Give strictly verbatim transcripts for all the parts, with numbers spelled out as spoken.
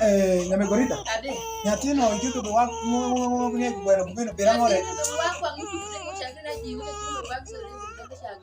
Eh, nyamegorita. Ade. Nyathino iketho dho wang' ng'o ng'o ng'o ng'o ng'o gweno gweno pira ng'ore. Nyathino dho wang' wang' utukude kucagina jiwu, nyathino dho wang' sore.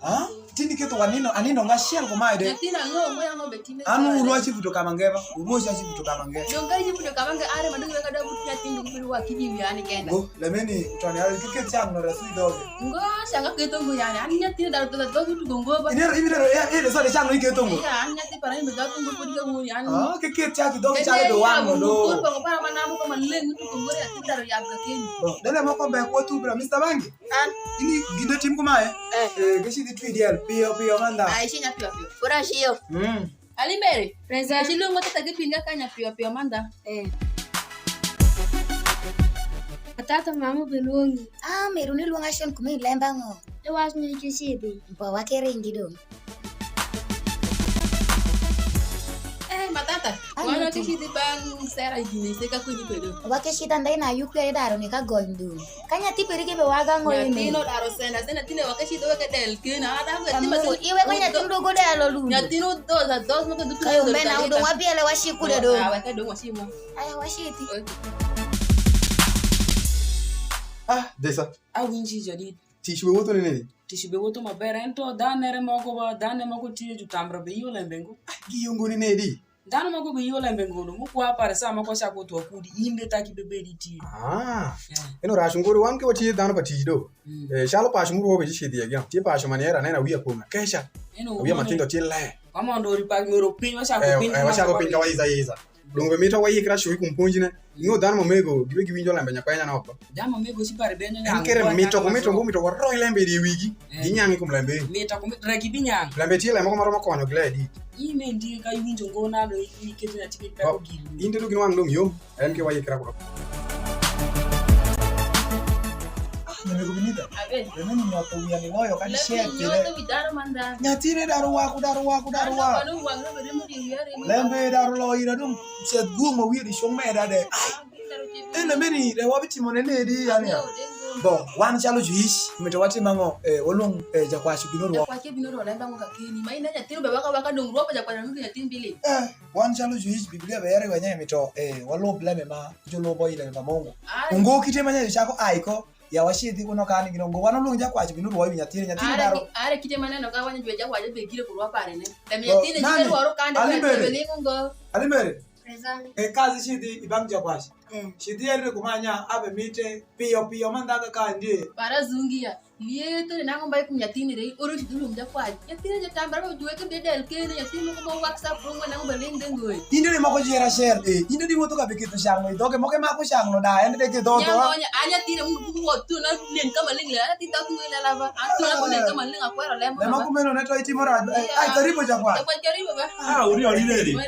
Ha? Tindi ketho wanino, anindo nga achiel kumae de. Nyathina ang'o, ng'o, ang'o be time. An ulu acibuto kama nge ba. Ulu acibuto kama nge. Donge ibuto kama nge are ma donge weka da but nyathini donge bedo wa kidi wi ani kenda. Go, lemeni utwani ari kiket chang no rasu idoge. Ngo, changa ketho ngo yani. An nyathina da da da butu go ngo ba. Inero, inero, ya, ya, so de chang no iketo ngo. Ya, an nyathi para ni da ngo podi ga ngo yani. Ah, kiket chang idoge chang do wango do. Ko ba para mana mo ko maleng tu ko ngore ati daro yab ga keni. Bo, dele mo ko be ko tu bra, Mister Bangi. An. Ini ginde tim kumae? Eh. Eh, ke cidhi twi diel, piyo, piyo mandha. Ai, cinya piyo, piyo. Kura ciyo. Mm. Ali Mary. Present. Ci luongo tata gi pinga kanya piyo, piyo mandha. Eh. Atata mama beluongi. Ah, meru ni luonga shon kumi lemba ngo. Iwacho ni kicidhi. Mpo wakere indi dong. Eh, matata. Ai, wan nyati. Wakicidhi bang' sera gini se ka kwini pedo. Wakicidha ndai na yukwe daro ni ka gony dong. Ka nyathi peri ke be waga ngo ime. Nyathino daro senda, senda tine wake cidho weke del kena. Ada ko nyathi ma. Iwe ko nyathi ndugu del olundo. Nyathino dos a dos ma ka dutu. Kayo mbe na udo wa biele wa shikude do. Ah, weke do wa shimo. Aya wa shiti. Ah, desa. Awinji jadid. Tic be wuotho ni nini? Tic be wuotho maber, ento dhanere moko ba, dhane moko tye jutamra be yo lembe ngo. Ah, giyongo ni nedi? Dhanu moko giyio lembe ngono, mukwa pare sa moko cako thwa kudi, in de taki bebedi ti. Ah. Eh. Eno rac ngoro wan ke watye dhanu pa tic do. Mm. Eh, calo paco muru be cidhi ya. Tye paco ma nera nena wiya kuom keca. Eno wiya matindo tye le. Wamondo ori pak mero piny wacako piny. Eh, wacako piny ka waiza iza. Dong be mito wayikra cui kum puonjne. Ingo dhanu mamego gibe giwinjo lembe nyakwenya nok. Dhanu mamego ci pare benyo. En kere mito kumito ngumito waroi lembe i wigi. Eh. Ginyang' i kum lembe. Mito kumito regi binyang'. Lembe tye lembe moko ma romo konyo gi ledi. In me ndi ka iwinjo ngo nalo ikete na timi peko giri. In te dong in wang' dong yom, en ke wayikra kuno. Ah, nyamego Benita. Abe. Remeni nyoth wiya ni woyo kadi share kire. Nyoth wi daro mandha. Nyathine daro waku, daro waku, daro waku. Lembe daro lo ira dong seth guong ma wiye di cung meda de. Ai. Ene meni re wabitimo ne nedi yani ya. Bon, wan calo juic, mito watim ang'o? Eh, walwong, eh, jakwac bino rwo. Jakwac bino rwo lembe ang'o kakeni? Ma in nyathino be waka waka dong rwo pa jakwac nyathino bili. Eh, wan calo juic, Biblia be yero wa nye mito, eh, walub lembe ma julubo i lembe pa Mungu. Ungo kite ma nyayo chako ai ko, ya wacidhi kuno kani gino. Ungo wan walwong jakwac bino rwo wi nyathine, nyathine daro. Are kite ma neno ka wanyo jwe jakwac be gire kurwa pare ne. Lembe nyathine jwe rwo kande. Alimere. Alimere. E kazi cidhi i bang' jakwac. Eh. Cidhi ere kuman nya abe mite piyo piyo mandha ka ka ndie. Para zungi ya. Lietho ni nango mbai kum nyathini re, oro cidhi lum jakwac. Nyathini je tambara mo juwe ke bedel kene, nyathini mo mo WhatsApp room mo nango beling de ngoi. Inde ni moko jera share, eh. Inde ni wuotho ka biketho shang'o i dhoge, moke mako shang'o da, en de ke dhoge. Nyango nya, a nyathini mu mu wo tu na nen kama ling le, a ti dhoge ngoi la la ba. A tu na ko nen kama ling akwero lemo. Lemo kumeno ne to itimo ra. Ai, karibu jakwac. Jakwac karibu ba. Ah, uri ori neri.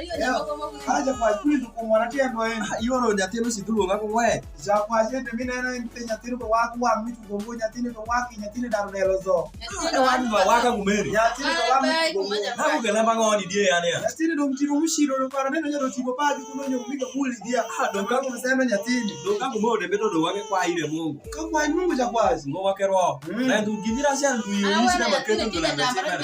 Aja kwa kuli du kumwana tiendo en. Ah, ioro nyathino si dulu ngako ngwe. Jakwac ende mineno en te nyathino be wako wang' mi tugo ngo, nyathino be waki, nyathino daro nelo zo. Ane wan ba waka kumeri. Nyathino be wang' mi tugo ngo. Naku kena bango ni die yani ya. Nyathino dong timo mushiro no para neno nyalo timo pa di kuno nyo mi ka kuli dia. Ah, dong ka kumseme nyathino. Dong ka kumode beto do wake kwa ire Mungu. Ka kwa Mungu jakwac. Ngo wake ro. Mm. Na ndu gimira sia ndu yo ni sina maketo ndo na mbe sina.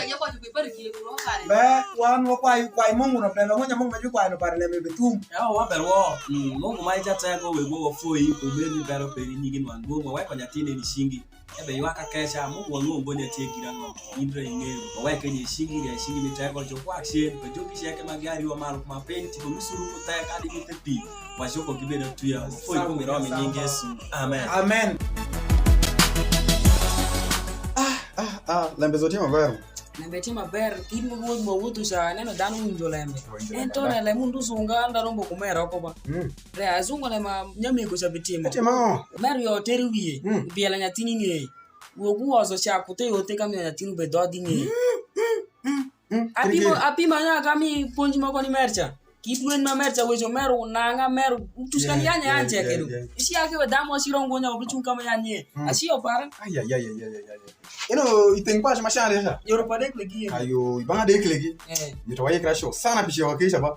Be wan wakwayo kwayo Mungu no pele, ngo nya Mungu ma jukwayo no pare lembe be thum. Yawa waber wo. Mm, Mungu ma ija teko we go wafoi, umeni bero peri nyigi nwan duong', waweko nyathine ni cingi. Ebe ywaka keca, Mungu wang'o ngo nyathie gira ng'o. In re ing'eyo. Waweke ni cingi, ria cingi mi teko, jo kwak cien, pe jo ki ceke ma giari wa malu kuma piny, tipo misuru ku te kadi mi te pi. Waco ko gibedo tuya. Foi kum iromo i nying Yesu. Amen. Amen. Ah, ah, ah, lembe zote maber. Lembe tye maber, in ma wuoth ma wuotho ca, neno dhanu winjo lembe. Winjo lembe. En to ne lembe undu sunga, anda rombo kumera oko ba. Mm. Re, azungo ne ma nyamego ca bitimo. Etimo ang'o? Mer yo teri wiye, mm, biela nyathini ng'eye. Wuog uoso ca kuthe yote ka miyo nyathini obed dhodhi ng'eye. Mm, mm, mm, mm. Apimo, apimo nya ka mi puonj moko ni mer ca. Kit weny ma mer ca weco mer unanga mer utuc kan yanya yanya ceke do. Isi ake we damo asiro ngo nya obicung kama yanye. Mm. Asio para. Ay, ay, ay, ay, ay, ay, ay. Ino i theng paco ma cande ca? Yoro pa dek legi ye. Ayo, i bang' adek legi. Eh. Mito wayikra show. Sana pi show keca ba.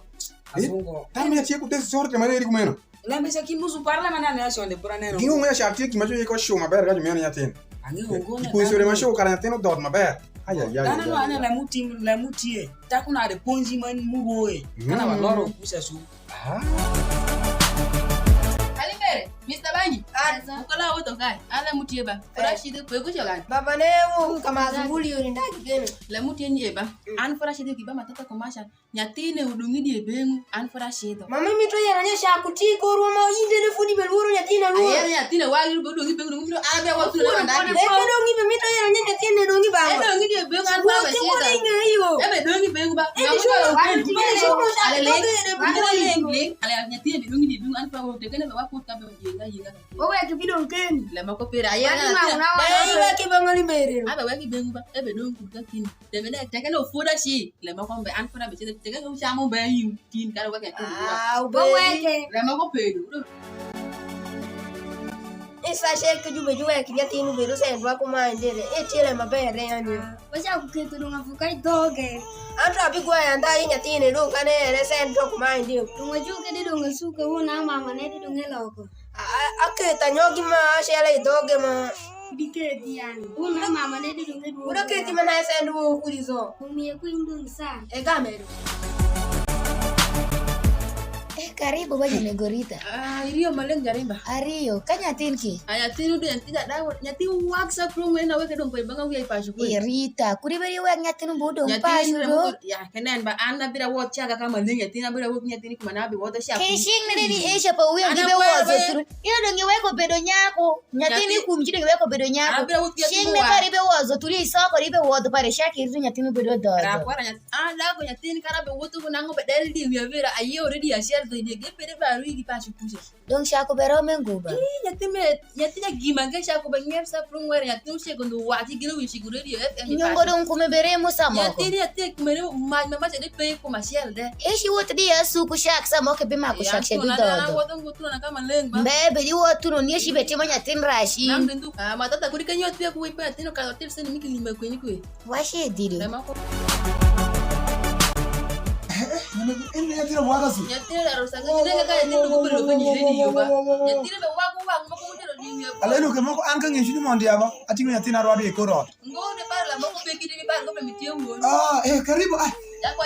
Asungo. Tam ya tie ku test sorte ma eri kumeno. Lembe ca ki musu par lama nane ya shonde pura neno. Gingo ng'eyo ca tie gima jo yiko show maber ka jumeno nyathini. Ang'eyo ngo na. Ipuonjo yore ma show kara nyathino dhoth maber. Ai, ai, ai, Dhano ai, no ai, ane ai. Lem utim, lem utie. Taku nade ponji ma muroe. Kana Mm. waloro kusa su. Ah. Kalimbere, mister Bangi. Yes, sir. Ukola wuto kae. An lem utie ba. Eh. Fura shide kwe kucho gani. Baba ne wu kama zunguli yoni ndaki kene. Lem utie ni e ba. Mm. An fura shide ki ba matata kumasha. Nyathine udong' i die beng'u, an fod acidho. Mama, mito yero nye ca kuti korwa ma in bende fodi be lworo nyathina lworo. Ayero nyathina wagi, udong' i beng'u, dong' mito an be awok thula mandaki. E, ke dong' ibe mito yero nye nyathine dong' i bang'wa. E dong' i die beng'u, an be acidho. Ebe dong' i beng'u ba. E, nyathine be dong' i die beng'u, an be acidho. Owek bidong keni. Lema ko pira, ayero nyathina. Dai wek i bang'wa ni mere. Abe wek i beng'u ba, ebe dong' kud ka kini. Teke ne, teke ne ofwoda ci, le moko mbe, an fwod abecidho, teke ne ucamu mbe ayu tin kara weke atin. Ah, ubedi. Weke. Le moko pedo. Isa ceke jube juwek nyathinu bedo sendwa kumae ndere, e tiele maber de yani. Wacaku ketho dong' avuka i dhoge. Anto abigwayo andha i nyathine dong' kane ere sendwa kumae ndere. Dong' ajuke di dong' asuke wun a mama ne di dong' eloko. A, a, aketho anyogi ma acele i dhoge ma. Bikedi yani. Wun ma mama ne di dong' edwogo. Wun aketi mana esend wo kuli zo. Omiye ku indun sa. E ga medo. Eh, karibu ba jane Gorita. Ah, iriyo maleng jarimba. Ariyo, ka nyathin ki? A nyathin udu nyathi jadawa, nyathi wak sa prum wena weke dong' pa banga wiya i pacho kwe. Eh, Rita, kuri beri wek nyathin ubu dong' pacho do. Ya, kenen ba an abira wot chaga ka maleng nyathin abira wot nyathin kuma na bi wot chaga. Ke cing' ni ni Asia pa wiya gibe wozo thuru. Ino dong' iweko bedo nyako, nyathini kum ci dong' iweko bedo nyako. Cing' ne pare ibe wozo thuru, isoko ibe wodho pare cak iri nyathini bedo dhodho. An dago nyathini kara be wotho ku nango be del di wi avira aye already acel dho di ge pede ba rwi gi pacho kucha. Dong' cako be rome ngo ba. Ih, nyathi me, nyathi ja gima nge cako be ng'er sa prum were nyathi ucego ndo waci gino wi cigu radio F M. Nyongo dong' kume be remo sa moko. Nyathi ni nyathi kume remo mac ma mac de pe kuma acel de. Ici wot di ya suku cak sa moko bi mako cak ce bi dhodho. Mbe be di wot tuno ni ci be timo nyathin rashi. Nam bindu. Ah, matata kuri kanyo atwe ku wi pe atino ka otir sene miki lima kwe ni kwe. Wace dhiri. Lema ko. Eh, eh, nyamego, en nyathina waka su. Nyathina daro sa, nyathina ka nyathina ko biro fini ni yo ba. Nyathina be wago wang moko mutero ni yo. Aleno ke moko an ka ng'eyo ni mondo yaba, ating'o nyathina rwado e kor ot. Ngo ne par la moko pe kidi ni par ngo pe mitie wuon. Ah, eh, karibu, ah.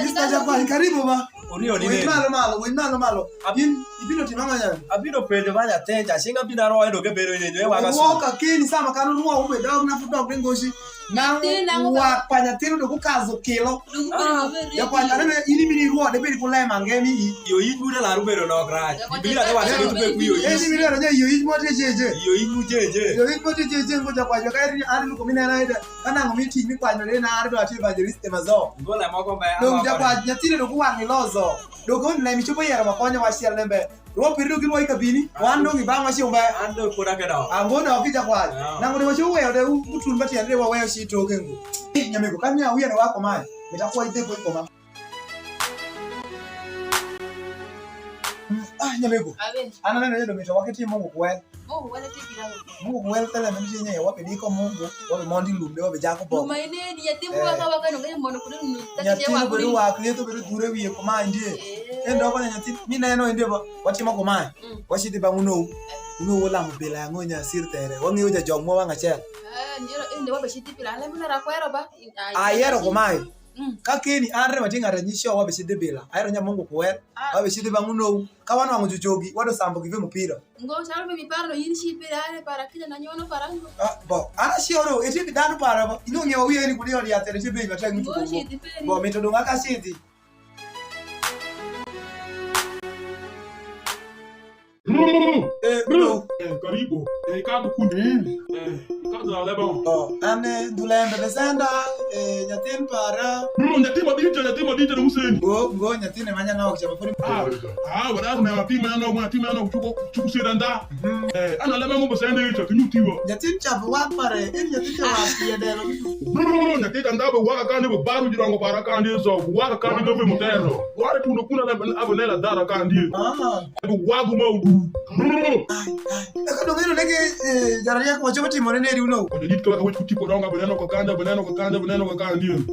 Mister Jakwani, karibu ba. Uriyo ni nini? Winy malo malo, winy malo malo. Ab- In, ibino timo ang'o nyani? Abino penjo ba nyathini cha, cing' abino aroyo dong' ebedo nyo, nyo, e wanga su. Rwo kakeni sama kan urwo ube dog na fu dog de ngoci. Nang' nyathina wak pa nyathino dong' ukazo kilo. Dong' ubedo maber. Jakwani, aneno in ibino irwo de bed ku lem ange mi i. Yo yij mu de lar ubedo nok rac. Jakwani, Biblia de wacho ni tube ku yo yij. Eni mi lero nye yo yij mo tye jeje. Yo yij mu jeje. Yo yij mo tye jeje ngo jakwani, ka eri an luko mi nena ida. Ka nang'o mi tic mi kwany ma nar do ati evangelist e mazo. Ngo le moko mbe. Dong' jakwany nyathine dong' kuwang' ilozo. Dong' on lemi copo yero ma konyo wacel ne mbe. Rwo piri dong' girwo i kabini. Wan dong' i bang'wa ci umbe. An dong' pod akedo. Ango dok ki jakwany. Nang'o de waco weyo de utun ba tiende de waweyo ci toke ngo. Nyamego ka nya wiyene wa kumae. Mita kwo idhe kwo i koma. Ah, nyamego. Abe. An aneno ni domito wakiti Mungu kwel. Mungu kwel ti kila. Mungu kwel tele mani jenye wapi diko Mungu, wapi mondi lumbe, wapi jako bo. Luma ine ni nyathi mu waka waka no ngai mondo kudu nu. Nyathi mu bedo wak lieto bedo dure wiye kumae ndie. Eh. Endo ko nyathi mi neno ende ba watimo kumae. Mm. Washiti ba uno. Uno wola mu bila yango nya sir tere. Wangi uja jong mo wanga chel. Ah, njero ende wabe shiti pila. Ala muna rakwero ba. Ayero kumae. Mm. Ka keni an re ma tye ng'at anyisi wa wabecidhi bila. Ayero nya Mungu kuwer. Ah. Wabecidhi bang' unowu. Ka wanwang'o jujogi, wado sambo gi mupira. Ngo, calo be mi paro no yin ci pira, ane para kija na nyono para ngo. Ah, bo. Ana ci oro, eti bi dano para bo. Ino ng'ewa wiye ni kudi odi atere ci bei matek. Ngo, mutuko ci dhi peri. Bo, mito dong' aka ci dhi. Eh, bro. Eh, karibu. Eh, kadu kundi. Mm. Eh, kadu na leba. Oh, ane dulembe besenda, eh, nyatin para. Bro, nyatin ma dito, nyatin ma dito, museni. Go, go, nyatin ma nyanga okja podi. Ah, ah, wala kuna mapi ma nyanga, mapi ma nyanga chuko, chuko sira nda. Mm. Eh, ana leba mo besenda ito, kinyutiwa. Nyatin cha wa pare, en nyatin cha wa pia delo. Bro, bro, bro, nyatin cha nda be waka kani be baru jirongo para kani so, waka kani be mutero. Wara tundo kuna na, na, na, na, dara kani. Ah. Wagu ma udu. Ai, ai. Eka dong' eno nege, eh, jarariek wacho matimore ne riwno. Kod dit kaka wach kutipo donga, buneno ko kanda, buneno ko kanda, buneno. Nyoka ka ndien.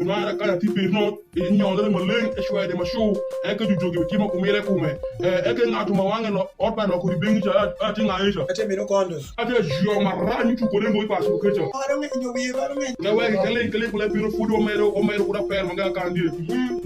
Mara ka nyathi pir no, inyodre maleng', ecwede ma cu, eke jujogi timo kumire kume. Eh, eke ng'atu ma wang'e lo-, ot pa loko ri bengi ca, a, a, ti ng'aye ca. Ate mino kondo. Ate jio ma rani cuko ne ngoi pasu keca. Ado ng'e nyo wiye, ado ng'e. Ke wegi, ke ling, ke ling, kule bino fudi omero, omero kuda pel ma nga ka ndien.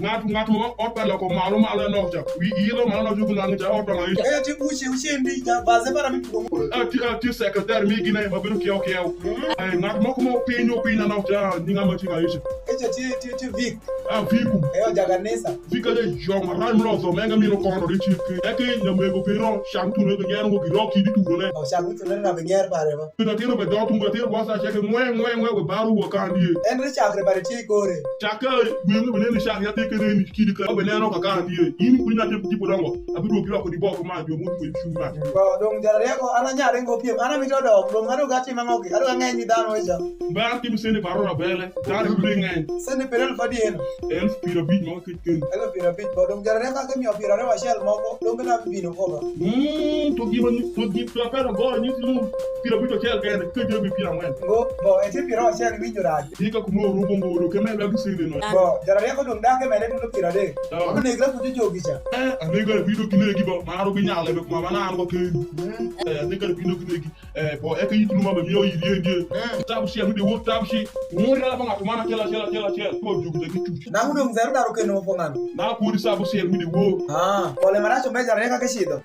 Ng'atu, ng'atu ma ot pa loko malu, malu nok ca. Wi ilo malu nok juko nang ca ot pa ng'aye ca. Eh, ti uche, uche ndi, ja, baze para mi tuko. Ah, ti, ah, ti secretary mi gine, ma bino kiewo, kiewo. Eh, ng'at moko ma opinyo, opinyo nok ca, ni ng'a ma ti ng'aye ca. Eco ti, ti, ti Vic. Ah, Vic. Eyo, ja kanisa. Vic aye jong ma rai mlo tho menga mino kono ri cik. Eke nyamego piro, shang tuno ke nyen ngo giro ki di tuno ne. O shang tuno ne na be nyer pare ba. Pina tiro be dot ngwa tiro wasa cheke ngwe, ngwe, ngwe, we baru wa kandi ye. En re chakre pare ti kore. Chaka, gwen be nene shang ya te ke neni kidi ka be neno ka kandi ye. Ini kuni na te tipo dongo. Abi duogi loko di boko ma jo mutu kwe chunga. Bo, dong jara rieko, an anyare ngo piem, an amito dok, dong ado gati ma ngogi, ado ang'eny ni dhano eca. Mbe an timo sende paro na bele, dhano bende ng'eny. Sende pere elfu adi eno? Elfu piero abich moko kec kendo. Elfu piero abich, bo, dong jara rieko ake mio piero ariyo acel moko, dong gina bibino koba. Mm, to gima ni, to gima piero abich go, ni simu piero abich acel kende, kec yo bi piero ang'wen. Ngo, bo, e ti piero acel winjo rac. Ika kuma orumo ngo, do kemenda gi sende no. Bo, jara rieko dong dake mene tulo piero adek. Ah. Onegra ku jujogi ca. Eh, anega bino kinegi ba, maro binyale be kuma manano ba keni. Mm. Eh, anega bino kinegi. Eh, bo, eke yitulu ma be mio yiri endie. Mm. Tabu shi, amide wo tabu shi. Ngori ala ba ng'ato mana kela, kela, kela, kela. Bo jugi te ki chuchi. Nang'u dong' zero daro keno mo pong'ano. Na podi sabu shi, amide wo. Ah, ole maracho mbe jara rieko ke cidho.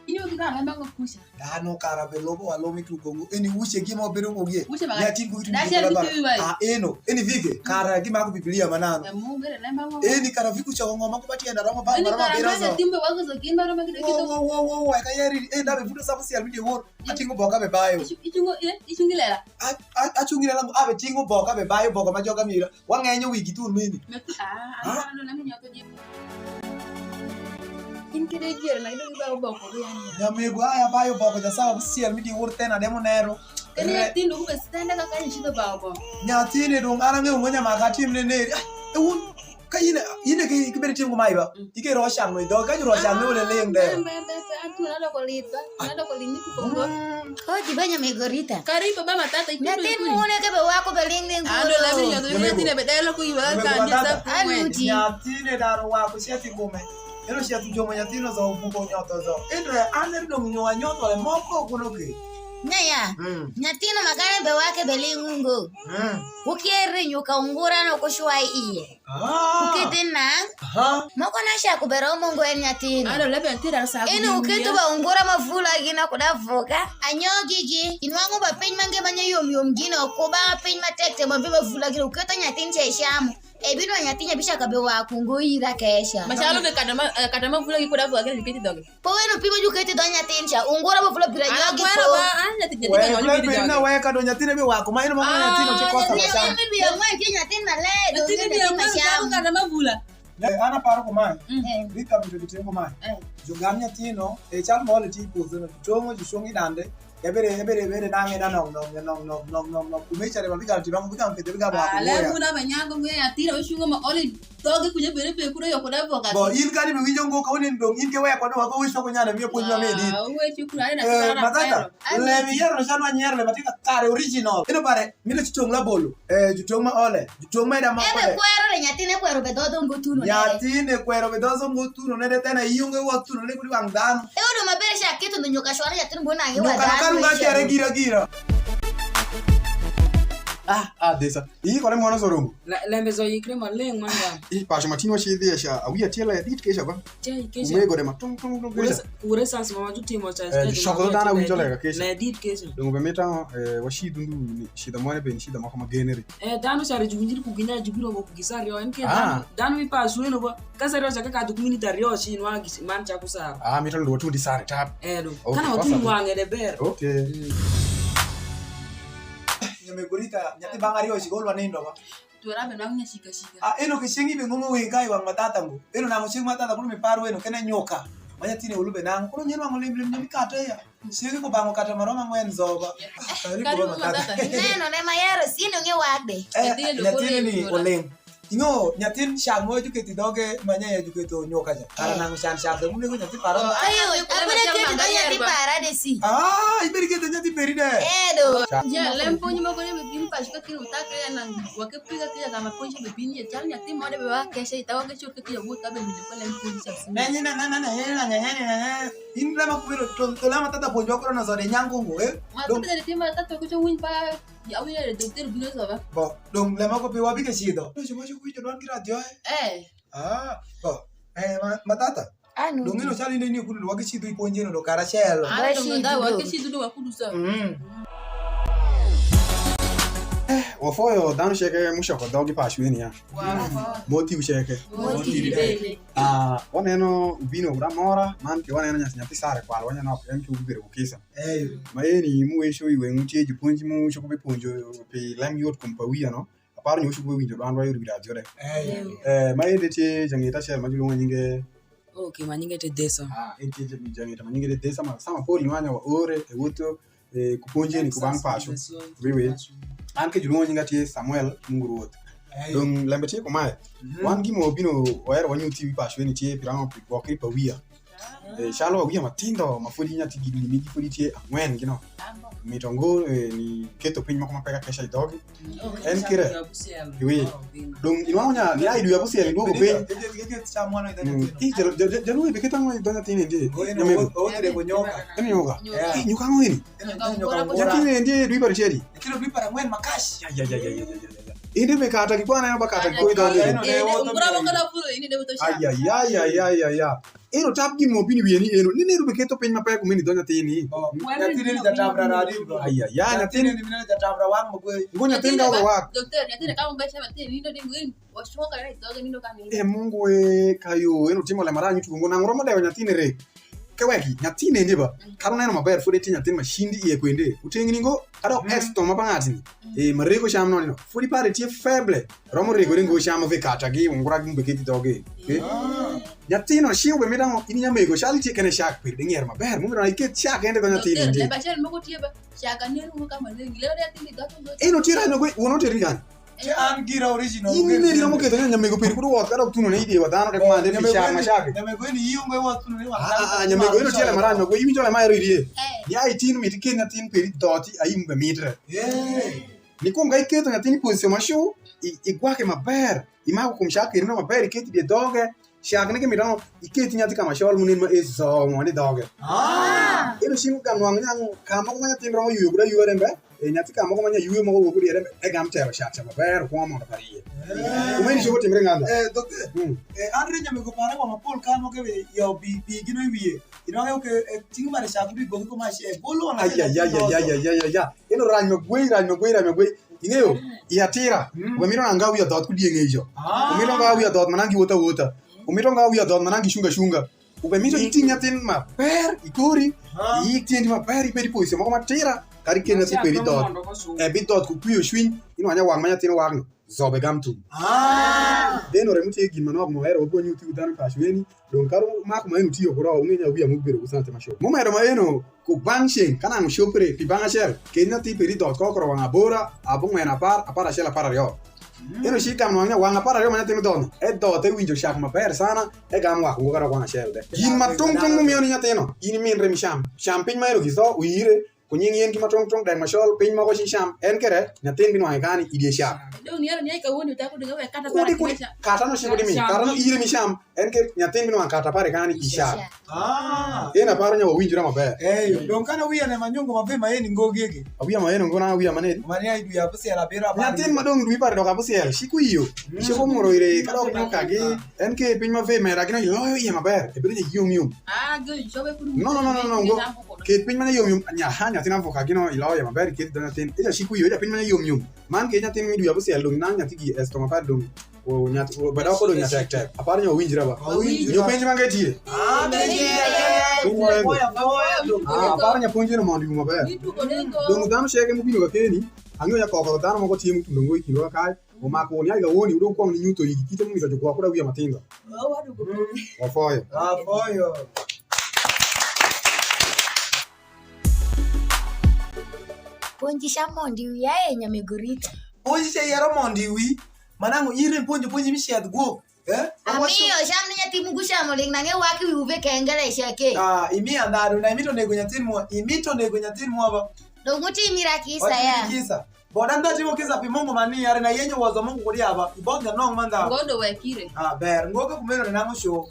Inyo kika lemba ngo kucha. Dhano kara belobo wa lomi tuko ngo. Eni wuche gima wabedo ngo gie. Wuche ba. Ya tin ko itu. Da shel gitu bai. Ah, eno. Eni vike. Kara gima ko Biblia manano. Ya mu bere lemba ngo. Eni kara viku choko ngo mako bati enda romo ba. Eni kara bere za. Timbe wako za gimba romo kido kido. Wo, wo, wo, wo, ka yari. Eh, da be vuto sabu sial video wor. Atingo boka be bayo. Ichungo, eh, ichungi lela. A, a, achungi lela ngo. Abe tingo boka be bayo, boka ma joga mira. Wang'enyo wigi thur mene. Meku, ah, ah, ano na minyo to jip. In kede jier na idong ibayo boko ri anya. Nyamego aya bayo boko ja sawa siel mi di wur tena demo nero. Kani nyathino ku be stende ka kani chido bayo boko. Nyathine dong ana ng'eyo ngo nyamaka timne neri. Ah, e wun ka yine, yine ki, ki bene tim kumai ba. Mm. Ike ro shang no ido ka juro shang no le leng de. Mbe, mbe, mbe, antu na loko liba. Nalo ko lini ku kongo. Mm. Ko di ba nyamego Rita. Karibu ba matata ikitu. Nyatin mune ke be wako be ling ling. Ando la mi nyodo nyatin be delo ku iwa ka ndi sa ku mwe. Aluti. Nyatin e daro wako sia ti kume. Eno sia tu jomo nyatin zo buko nyoto zo. Endre ane dong nywa nyoto le moko kuno ke. Nyaya. Mm. Nyatin magane be wake be ling ungo. Mm. Ukiere nyuka ungura no kushwa iye. Ah. Ukete nang'. Aha. Moko na ca kubero mo ngo en nyathini. Ado lebe nyathi daro sa. Eni uketo ba ungura ma vula gina kuda vuka. Anyogi gi. Inwang'o ba piny mange ma nyayom yom gino, ku ba piny ma tek tek ma be ba vula gino, uketo nyathin ca icamo. E bino nyathini bica ka be wa kungo ira keca. Machalo ke kata ma, eh, kata ma vula gi kuda vuka gino juketi dhoge. Po weno pi ma juketi dho nyathin ca, ungura ma vula bira nyogi po. An kwero ba, an nyathi, nyathi. Wek, wek, wek, na wek kado nyathine mi wako, ma eno ma nyathino ti kosa ma cam. Nyathine mi ang'wen ki nyathin ma ledo, nyathine mi ang'wen kado kata ma vula. Ne, an aparo kumae, mm, Rita mi jodi timo kumae. Eh. Jugam nyathino, e cal ma ole ti puodho no, jutongo, jucungi dande, ebere, ebere, ebere nange na nong, nong, nong, nong, nong, nong, nong, kumeca re ma bigal timo, bigal kete, bigal wako. Ah, le muna ma nyango ng'e nyathino, wecungo ma ole dhoge kuja bene pe kudo yo kuda boka. Bo, in kadi mi winjo ngo ka unin dong, in ke weko do wako wiso ko nyana mi puonj ma medi. Ah, uwe chukuru, ale na. Eh, matata, le mi yero no chanwa nyer le matika kare original. Ino pare, mine chitong la bolo. Eh, jutong ma ole, jutong ma ida ma ole. Ebe kwero le nyathine kwero be dhodho ngo tuno. Nyathine kwero be dhodho ngo tuno, ne de tena iyunge wa tuno, ne kuli wang dano. E udo maber sha kitu ndo nyoka shwara nyathine mbona ngi wa. Nyoka na karu nga kere gira gira. Ah, ah, desa. Ii kore mwana sorongo. La, lembe zo yikre maleng' man ba. Ii, paco matin wa cidhi e ca, awi atiela ya dit keca ba. Chai keca. Umego de ma tung, tung, tung, keca. Ure sans ma waju timo cha. Eh, choko dana winjo lega keca. Na dit keca. Dongo be mita, eh, wa cidhu ndu ni, cidha mwane be ni cidha moko ma generi. Eh, dano chare juwinjiri ku ginya jubiro mo ku gisario, en ke dano, dano mi pasu eno ba. Ka sario cha kaka duk minute ario chi nwa gis-, man cha kusara. Ah, mita ndo tundi sare tap. Eh, do. Okay, kana watu nwang'e de ber. Okay. Mm. Nyamegorita, nyathi bang' ariyo chigolwa nindo ba. Twara be nwang'o nya shika shika. Ah, eno ke ceng' ibe ng'ongo weng' ka i wang' matata ngo. Eno nang'o ceng' matata kuno mi par weno kene nyuka. Ma nyathine ulu be nang'o. Kuno nyen wang'o lim lim nyen kata ya. Ceng' ko bang'o kata maromo ang'wen zoba. Ah, kari kuno matata. Neno ne ma yero sino ng'e wagde. Eh, nyathine ni oleng'. Ingo nyatin can mo juketi doge ma nyanya juketo nyoka ja. Kara nang can can de munego nyatin para. Ayo, abene keti do nyatin para de si. Ah, ibedi keti nyatin peri de. Edo. Ja lem ponji mo gole be bin pash ka kiro utak ya nang wake piga kija kama ponji be bin ye jal nyatin mo de be wa kesha itawa ke chur ke kija wuta be minde ko lem ponji sa. Nenye na na na na na na na na. In lama kubiro to to lama tata ponji okoro na zode nyango ngo eh. Ma tata de tima tata ko chawin pa. Ya wina de dokter bino soba. Bo, dong lema ko pi wabi ke cidho. Dojo ma cuku winjo dwan ki radio eh. Eh. Ah, bo. Eh, ma, ma tata. Anu. Dong ino chali ne ni kudu wagi cidho iponje no do kara chelo. Ana dong da wagi cidho do wakudu sa. Mm. Eh, wafoyo dhano ceke mucoko dhogi pa cweni ya. Moti uceke. Moti bende. Ah, waneno ubino ura mora man ke waneno nyathi nyathi sare kwal waneno ok en ke ubedo kisa. Eyo. Maeni muweco i weng'wu tye juponji mu copo biponjo pi lem yot kum pa wiya no. Aparo nyo copo biwinjo dwandwa yor wi radio de. Eyo. Eh, maeni tye jang'et acel ma julwongo nyinge. Okay, ma nyinge te Desa. Ah, en tye jang'et ma nyinge te Desa ma sama pol nwanya wa ore e wotho eh, ku ponje ni ku bang' paco. Wiwi. An ke julwongo nyinga tye Samuel Mungu Rwoth. Dong lembe tye kumae. Wan gimo bino wahero wanyuthi wi paco ni tye pirango pi gwok ri pa wiya. Eh, calo wa wiya matindo ma fodi nyathi gini migi fodi tye ang'wen gino. Mito ngo eh, ni ketho piny moko ma peka keca i dhogi. En kire. Wi. Dong inwang'o nya ni ai dwe abusiel idwogo piny. Jalui biketho ang'o i dho nyathini ndi? Nyamego. En nyoka. Nyoka ang'o ini? Nyathini ndi dwi par ceri. Kilo dwi par ang'wen makash. Indi mi kata ki kwana ba kata ko ido. Ayayayayaya. Ino tap gin mo bini wiye ni eno. Ni ne rube ketho piny mapek kumeni dho nyathini. Nyathini ni jatabra na adi bro. Ayaya nyathini ni mina jatabra wang mo gwe. Ngo nyathini ka wak. Doctor nyathini ka mo beche nyathini ni ndo dingwin. E Mungu we kayo eno timo le marani tugo ngo nang'o romo dewo nyathini re. Keweki nyathini ndi ba karo neno maber fode ti nyathini ma shindi iye kwende utengini ngo kado esto ma bang'atini e marego cham nonino fodi pare tye feble romo regore ngo cham ve kata gi ungura gi mbeketi doge. Nyathino shi ube midang'o ini nyamego cali tye kene shak peri de ng'er maber mumidona iket shak ende dho nyathini ndi. Eno tye rano gwe wono teri gani. Ci an gira original. In ne ri mo ketho nyamego peri kudu wot kadok tuno ne idie wadhano de mande pi shang ma shake. Nyamego ni yio ngai wot tuno ne wadhano. Ah nyamego ino tiele marano ko iwinjo le ma ero idie. Ya itin mi tiken nyatin peri doti ayi mbe mitre. Ni kum ga iketho nyatin position ma shu igwake maber. Imako kum shake rino maber iketi die doge. Cak ni gimito iketi nyathi ka ma col munen ma esi somo ni dhoge. Eno cim gam nwang' nyang' ka moko ma nyathi romo yweyo guda ywe rembe e nyathi ka moko ma nya ywe moko wok udiere e gam tero cak ca maber kwongo mondo pariye. Kumeni cobo timre ng'anda. Eh, doktor, eh, an re nyamego pare wa mapol kan mo kebe yo bi bi gino wiye. Inwang'e ke ting' mare cak bi gogi ko ma ce bolo na. Ayayayayayaya. Eno rany magwei rany magwei rany magwei. Ing'eyo i atira wamito nanga wiya dhoth ku dieng' ei jo. Umito nga wiya dhoth manang giwota wota. Umito nga wiya dhoth manang gicunga cunga. Ube mito iti nyathin maber ikori. Iyik tiendi maber ibed i position moko matira kadi kena si pedi dhoth. E bi dhoth ku kwio cwiny inwanya wang ma nyathin wang'no zobe gam tum. Eno remo tye gin manok muhero wabonyo utiku dhano i paco eni. Dong kara wumaku maeno tiyo ku roho wung'e nya wiya mubedo ku sante ma cok. Mumedo maeno ku bang' ceng ka nang' wucopre pi bang' acel, keny nyathi peri dhoth ko kuro wang' abora, abong'wen, apar, apar acel, apar aryo. Eno ci gam nwang'ne wang' apar aryo ma nyathi mi dhoth-ni, edhoth ewinjo cak maber sana, egam wako ngo kata wang' acel de. Gin ma tung tung mumiyo ni nyathino, in iminre mi cam. Cam piny maeno githo, uyire, ku nying yen ki ma tung tung dek macol piny moko ci cam en kere nyathin binwang'e kani i die cak. Dong niero ni ai kawuono ta kudu ngawe kata kudi kudi kata no ciko dimi kata no ire mi cam en ke nyathin binwang'e kata pare kani i cak. Ah. En aparo nya wawinjra maber. Eh, dong kana wiya ne manyungo mabe ma yeni ngo gege. Awiya ma yeni ngo na wiya manedi. Mani ai dwi abusiel abira. Nyathin ma dong dwi pare dok abusiel ciko iyo. Ciko muro ire ka dok nyoka gi en ke piny ma ve mera gino iloyo iye maber. Ebedo nya yom yom. Ah, good job. No no no no no ngo. Ket piny mane yom yom nya ha nyathina vuka gino iloyo maber ket dho nyathin. Ija shi kuyo ija piny mane yom yom. Man ke nyathin mi dwi abusiel dong nang nyathi gi esto maber dong. O nyathi o bada ko dong nyatek tek. Apar nyo winjira ba. Nyo penj mange tie. Ah, penj mange. Ah, apar nya ponje no mondo yum maber. Dong dhano cheke mubino ka keni. Ang'eyo nya koko dhano moko tie mutundo ngo i kindwa kae. Omako ni ai gawoni udo kwong ni nyutho igi kite mung'ito jukwa kuda wiya matindo. Wafoyo. Wafoyo. Ponji ca mondi wi aye nyamegorita. Ponji ca yero mondi wi. Manango ire mponjo ponji mi shedh gwok. Eh? Amiyo cam ni nyathi mugu camo ling nange waki wi uve kengele ceke. Ah, imiya ndado na imito nego nyathin mwa, imito nego nyathin mwa ba. Dong utimi ra kisa ya. Watimi kisa. Boda nda timo kisa pi Mungu mani yare na yenyo wazo Mungu kudi aba. Ibonga nong manda. Ngodo wekire. Ah, ber. Ngoka kumeno ni nango show.